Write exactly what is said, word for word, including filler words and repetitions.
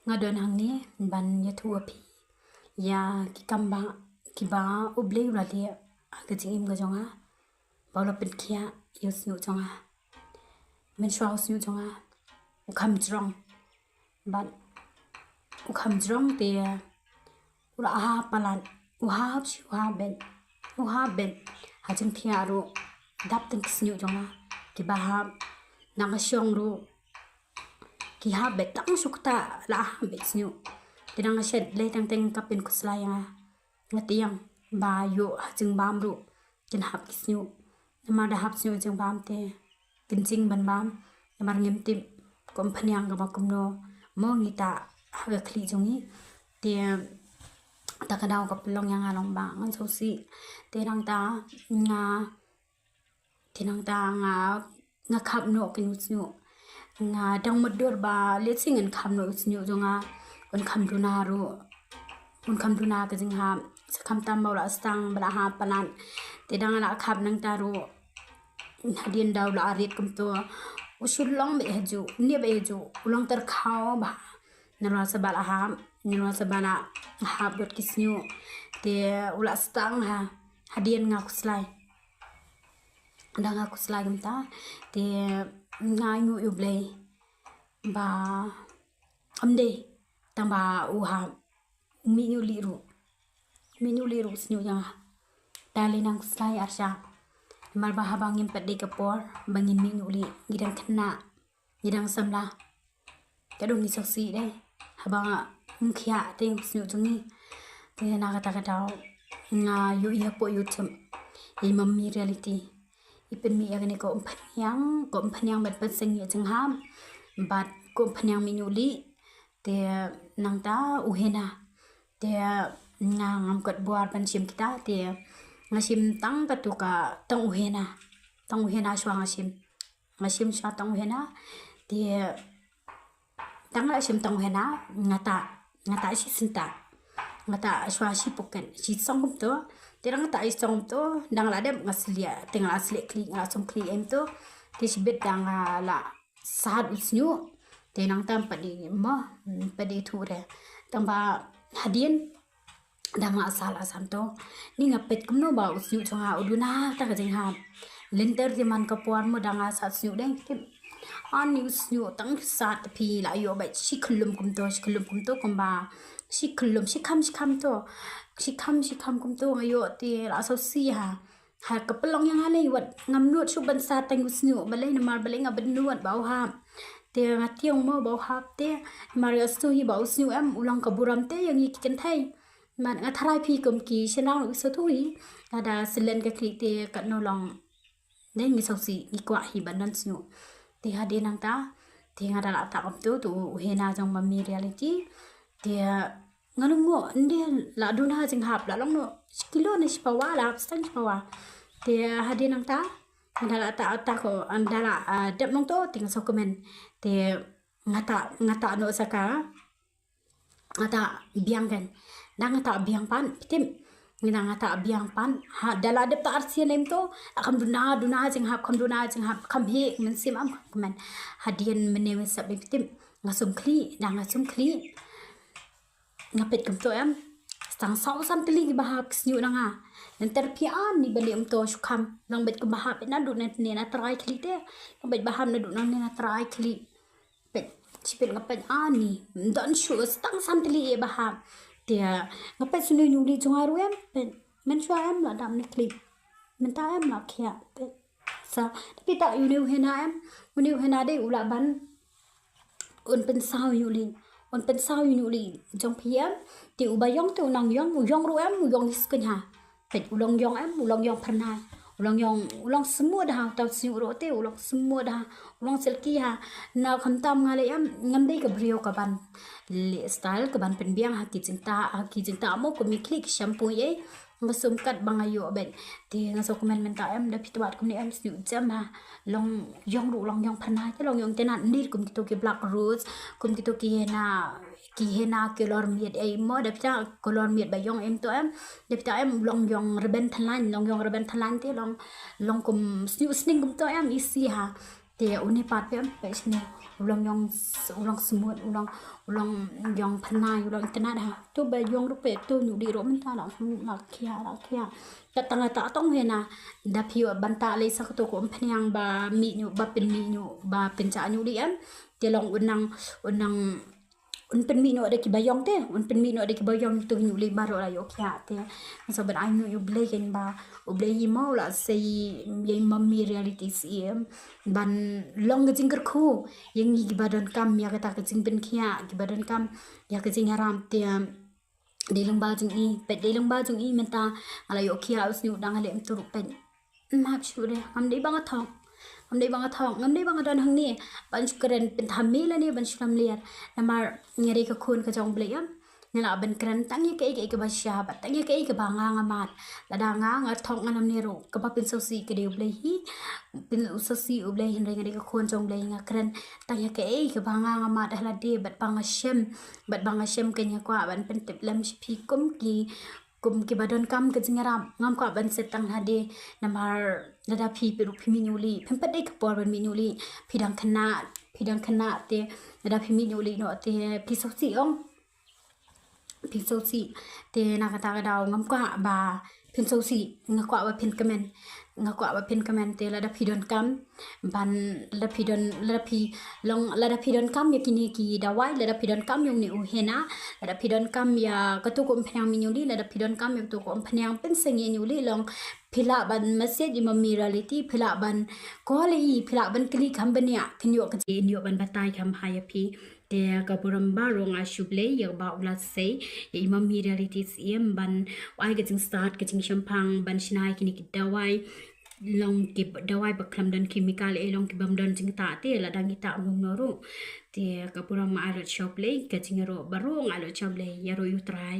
Nga don hangne ban ïathuh ïa phi ïa ki kam ba kiba U Blei u la leh ha ka jingim ka jong nga, ba u la pynkhiah ïa u shñiuh jong nga. Mynshuwa u shñiuh jong nga u kham jrong, bad u kham jrong te u la hap palat, u hap shi, u hap beit, u hap beit. Ha jingthiah ruh dap tang ki shñiuh jong nga kiba hap. Na ka shong ruh ki hap beit, tang shu ktah la hap beit shñiuh. Te na ka shet lei teng teng ka pynkhuslai ïa nga. Nga tieng ba ïoh ha jingbam ruh kin hap ki shñiuh. Namar da hap shñiuh jingbam te kin jing ban bam. Namar ngim tip kum phniang kaba kumno mo ngi ta ha ka khlieh jong ngi. Te ta ka daw ka pynlong ïa nga long ba ngan sngewsih. Te nangta nga, te nangta nga, nga khap noh kin u shñiuh. Nga dang mutdur ba lehse ngan khap noh u shñiuh jong nga, un kham duna ruh, un kham duna ka jinghap. Sa khamtam ba u la sdang ba la hap palat. Te dang la khap nangta ruh, hadien da u la rit kumto, u shu long beit hajuh, ne beit hajuh, u long tyrkhaw bha. Nalor sa ba la hap, nalor sa ba la hap dot ki shñiuh. Te u la sdang ha, hadien nga khuslai. Da nga khuslai kumta te nga ainguh ïa U Blei ba ym dei tang ba u hap, u mih ñiuh lieh ruh, mih ñiuh lieh ruh u shñiuh jong nga. Da lei nang khuslai arshah. Namar ba haba ngim pat dei ka por ba ngin mih ñiuh lieh, ngi dang khynnah, ngi dang samla. Ka dang ngi sngewsih dei haba ngim khiah te u shñiuh jong ngi. Te na kata ka daw nga ïohi hapoh YouTube ïa i Mummy Reality, i pynmih ïa kane ka umphniang, ka umphniang bad pynseng ïa jinghap bad ka umphniang mih ñiuh lieh. Te nangta u hena, te nga ngam kot bor ban shim kita, te nga shim tang katu ka, tang u hena, tang u hena shuwa nga shim. Nga shim shuwa tang u hena. Te tang la shim tang u hena, nga ta, nga ta shi synta, nga ta shuwa shi puket, shi song kumto. Te dang nga ta shi song kumto, dang la dep nga slieh, te nga la slieh khlieh, nga la sum khlieh em to. Te shibit dang la sat u shñiuh. Te nangta ym pat dei mo, ym pat dei thuh re. Tang ba hadien dang la sat, la sat to, ni nga peit kumno ba u shñiuh jong nga u duna ta ka jinghap. Lynter te man ka por mo dang la sat shñiuh dei. Ani u shñiuh tang sat phi la ïoh beit shi khyllum kumto, shi khyllum kumto kumba, shi khyllum, shi kham, shi kham to, shi kham, shi kham kumto nga ïoh te la sngewsih ha. Ha ka pynlong ïa nga lei wat ngam nud shuh ban sat tang u shñiuh, balei namar balei nga bynnud ba u hap. Te nga tieng mo ba u hap te, namar ïa u shñiuh hi ba u shñiuh em u long ka burom te ïa ngi ki kynthei. Namar nga tharai phi kum ki shynrang ruh ki sngewthuh hi, lada syllen ka khlieh te katno long. Dei ngi sngewsih, ngi kwah hi ban don shñiuh. Te hadien nangta te nga da la ta kumto, tu u hena jong Mummy Reality. Te nga nang mo, nde la duna jinghap, la long noh shi kilo ne shi pawa, la hap sdang shi pawa. Te hadien nangta nga da la ta, ta ko, nga da la, ah, dep nangto, te nga sngewkmen. Te nga ta, nga ta noh sa ka, nga ta biang kan. Da nga ta biang pat, phi tip. Nga da nga ta biang pat. Ha, da la dep ta arsien em to, la kham duna, duna jinghap, kham duna jinghap, kham heh mynsiem, am kham kmen. Hadien mynne mynstep, phi tip. Nga sum khlieh, da nga sum khlieh. Nga peit kumto em. Tang saw san tylli kiba hap ki shñiuh na nga. Lynter phi ani ba leh kumto shu kham. Long beit kumba hap naduh nangne na trai khlieh te. Long beit ba hap naduh nangne na trai khlieh. Peit, shi peit nga peit ani. Ym don shuh, tang san tylli ïa ba hap. Te nga peit shuh ïa u ñiuh lieh jong nga ruh em. Peit, mynshuwa em la dap ne khlieh. Mynta em la khiah. Peit. Sa, te phi ta ïa une u hena em. Une u hena dei u lah ban un pynsaw ïa u ñiuh lieh, un pynsaw ïa u ñiuh lieh jong phi em. Te uba ïong te u nang ïong, u ïong ruh em, u ïong ïa skun ha. Peit, u long ïong em, u long ïong phyrnai. U long ïong, u long smooth ha, uta u shñiuh ruh te u long smooth ha, u long silky ha. Na khamtam nga leh em, ngam dei ka briew kaban leh style, kaban pynbiang ha ki jingtah, ha ki jingtah mo, kum ïa khlieh, ki shampoo ei. Nga sum kat ba nga ïoh beit. Te nga sngewkmen mynta em, da phi twad kumne em, shñiuh jem ha. Long ïong ruh long ïong phyrnai, te long ïong itynnad, ym dei kum kito ki black rose, kum kito ki hena, ki hena color miet ei mo, da phi ta color miet ba ïong em to em. Da phi ta em long ïong rben thalan, long ïong rben thalan te long, long kum shñiuh sning kumto em, isi ha. Te une pat phi em, phi shne u long ïong, u long smut, u long, u long ïong pynai, u long internet ha. To ba ïong ruh phi to, ñiuh dih ruh mynta la, la khia, la khia. Ka tang ta tong hena, da phi ban ta lei sa kato ka umphniang ba mih ñiuh, ba pynmih ñiuh, ba pynjah ñiuh dih em. Te long u nang, u nang un pynmih noh da kiba ïong te, un pynmih noh da kiba ïong, to ñiuh lei baroh la ïoh khia te. Sa ban ai nguh ïa U Blei kein ba U Blei hi mo la sei ïa i Mummy Reality Syiem ban long ka jingkyrkhu ïa ngi kiba donkam ïa kata ka jingpynkhiah, kiba donkam ïa ka jingïarap te. Dei lyngba jong i, peit dei lyngba jong i mynta nga la ïoh khia u sniewdang, nga leh em tu ruh peit. Map shu de, ngam dei ba nga thok. Ngam dei ba nga thok, ngam dei ba nga don hangne ban shu kren pynthame lane ban shu lamler. Namar nga dei ka khun ka jong U Blei em. Nga lah ban kren tang ïa kaei kaei kaba shisha bad tang ïa kaei kaba nga nga mad. Lada nga nga thok nga lamler ruh, kaba pynsngewsih ka dei U Blei hi. Pynsngewsih U Blei, hynrei nga dei ka khun jong U Blei, nga kren tang ïa kaei kaba nga nga mad ha lade bad ba nga shem, bad ba nga shem kein. Nga kwah ban pyntip lem sha phi kum ki, kum kiba donkam ka jingïarap. Ngam kwah ban set tang ha lade, namar lada phi, phi ruh phi mih ñiuh lih, phim pat dei ka por ban mih ñiuh lih, phi dang khynnah, phi dang khynnah te, lada phi mih ñiuh lih noh te phi sngewsih ong. Phi sngewsih. Te na kata ka daw ngam kwah ba phin sngewsih, nga kwah ba phin kmen. Nga kwah ba phin kmen te lada phi donkam ban, lada phi don, lada phi long, lada phi donkam ïa kine ki dawai, lada phi donkam ïa une u henna, lada phi donkam ïa kato ka umphniang mih ñiuh lih, lada phi donkam ïa kato ka umphniang pynsangeh ñiuh lih, long phi lah ban message i Mummy Reality, phi lah ban call i, phi lah ban kylli kham bniah, phin ïoh ka jingïoh ban batai kham bha ïa phi. Te ka burom baroh nga ai sha U Blei ïa kaba u la sei ïa i Mummy Reality Syiem ban ai ka jingstad, ka jingshemphang ban shna ïa kine ki dawai, long ki dawai ba khlem don chemical, eh, long ki bym don jingtah te, lada ngi tah mung no ruh. Te ka burom nga ai lut sha U Blei, ka jingïaroh baroh nga ai lut sha U Blei, ïaroh ïa U Trai.